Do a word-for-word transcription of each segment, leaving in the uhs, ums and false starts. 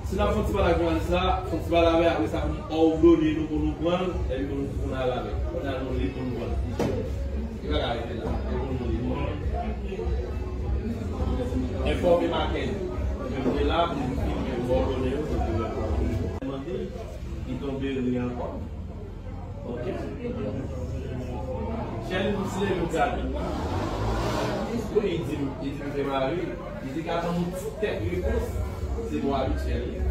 Si n ap fè yon ti pale ak jounalis la, fè yon ti pale avè l, apre sa pou n òdone nou pou nou pran l, epi pou nou, pou nou al avè l. Kounye a nou li pou nou pran l. Li pa ka rete la. Li pou nou li. Enfòme Maken. Mwen te la pou m filme, òdone yo, pou nou pran l. Mande, li tonbe ri ankò. Ok. Chèlin, m si leve m gade. Wi, li di m, li di m se mari. Li te ka ban m yon ti kèk repons. Se mwa li, Chèlin.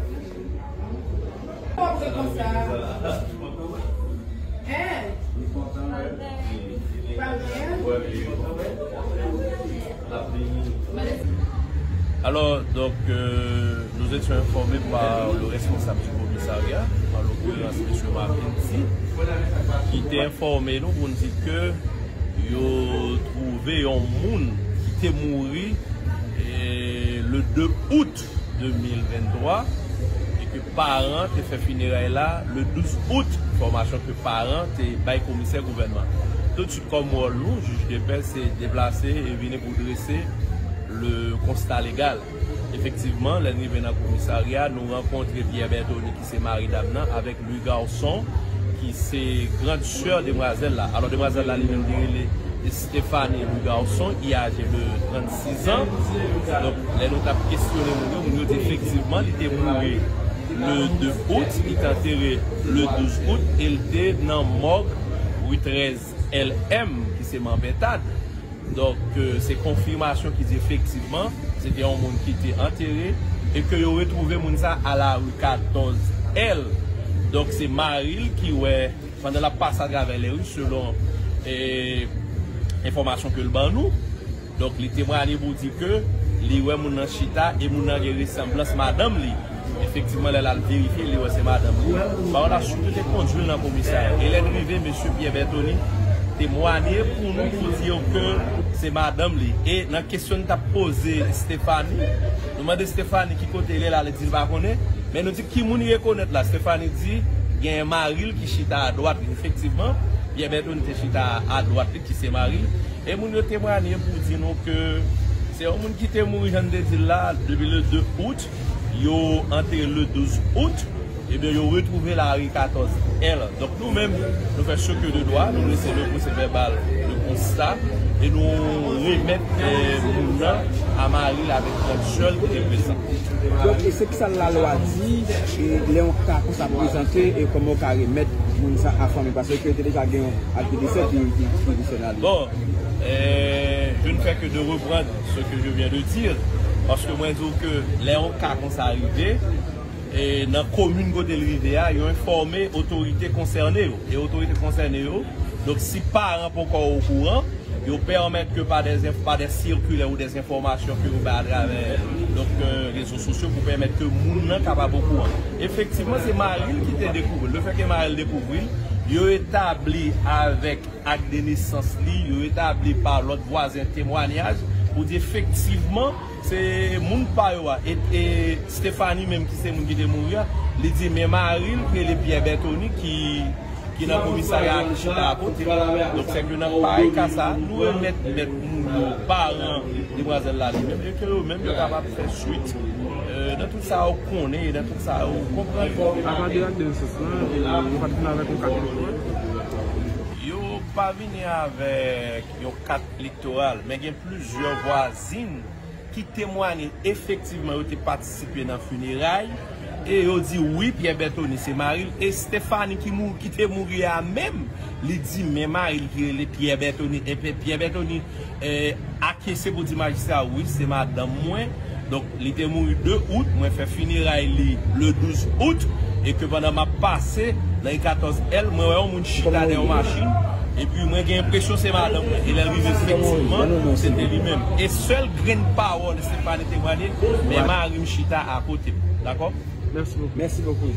Kòman se konsa? Hein? Pa byen? Alors, donc, euh, nous étions informés par le responsable du commissariat, en l'occurrence M. Mackendy, ki te enfòme nou pou n di ke yo twouve yon moun ki te mouri, eh, le deux août deux mille vingt-trois, e ke paran te fè fineray la le douze août, enfòmasyon ke paran te bay komisè gouvènman. Tout de suite, kòm wòl nou, jij de pè, se deplase e vini pou drese le constat légal. Efektivman, lè n rive nan komisarya, nou rankontre Pierre Berthony, ki se mari dam nan, avèk Louis Garçon, ki se grand sè demwazèl la. Alò, demwazèl la, li menm, li rele Stéphanie Louis Garçon, ki aje de trannsis an. Donk, lè nou t ap kesyone moun yo, moun yo di efektivman, li te mouri le deux août, li te antere le douze août, e l te nan mòg ri trèz L M, ki se Man Pentad. Donk, euh, se konfimasyon ki di efektivman, se te yon moun ki te antere e ke yo retwouve moun sa a la ri katòz L. Donk, se mari l ki wè, pandan l ap pase atravè lè ri, selon, eh, enfòmasyon ke l ban nou. Donk, li temwanye pou di ke li wè moun nan chita e moun nan gen resanblans madanm li. Efektivman, lè l al verifye, li wè se madanm li. Par la suite, yo te kondui l nan komisarya. E lè n rive, mesye Pierre Berthony temwanye pou nou, pou di yo ke se madanm li. E nan kesyon n t ap poze Stéphanie, nou mande Stéphanie ki kote l ye la, li di l pa konnen. Men nou di ki moun li rekonèt la. Stéphanie di genyen mari l ki chita adwat li. Efektivman, Pierre Berthony te chita adwat li, ki se mari l. E moun yo temwanye pou di nou ke se yon moun ki te mouri, jan n te di l la, depi le deux août, yo antere le douze août, ebyen, yo retwouve l a ri katòz L. Donk, nou menm, nou fè ce que de droit, nou drese le procès verbal de constat e nou remèt, eh, moun nan a mari l avèk gran sè l ki te prezan. Donk, e se kisa lalwa di, e lè yon ka konsa prezante, e kòman w ka remèt moun sa a fanmi? Paske yo te deja gen yon akte desè ki, ki, ki desè nan li. Bon, eh, je ne fais que de reprendre ce que je viens de dire, paske mwen di w ke lè yon ka konsa rive, e nan komin kote l rive a, yo enfòme otorite konsène yo. E otorite konsène yo, donk, si paran poko okouran, yo pèmèt ke pa dè, pa dè sikilè ou dè enfòmasyon ke yo bay atravè, donk, euh, rezo sosyo pou pèmèt ke moun nan kapab okouran. Efektivman, se mari l ki te dekouvri l. Lefètke mari l dekouvri l, yo etabli avèk ak de nesans li, yo etabli pa lòt vwazen temwanyaj pou di efektivman se moun pa yo a. E, e Stéphanie menm ki se moun ki te mouri a, li di men mari l ki rele Pierre Berthony ki, ki nan komisarya a ki chita akote. Donk, sèke nan parèy ka sa, nou remèt mèt moun yo, paran demwazèl la li menm, e ke yo menm yo kapab fè swit, euh, nan tout sa yo konnen e nan tout sa yo konprann. Avan de ak de nesans lan, nou pa t vin avèk yon kat elektoral? Yo pa vini avèk yon kat elektoral, men gen plizyè vwazin ki temwanye efektivman yo te patisipe nan fineray, e yo di wi, Pierre Berthony se mari l, e Stéphanie ki mou-, ki te mouri a menm, li di men mari l ki rele Pierre Berthony, e Pierre Berthony, eh, akyese pou di majistra, wi, se madanm mwen. Donk, li te mouri de out, mwen fè fineray li le douz out, e ke pandan m ap pase nan ri katòz L, mwen wè yon moun chita dèyè yon machin, epi mwen gen enpresyon se madanm mwen. E lè l rive, efektivman, se te li menm. E sèl grenn pawòl Stéphanie temwanye, men mari m chita akote m. Dakò? Mèsi bokou. Mèsi bokou.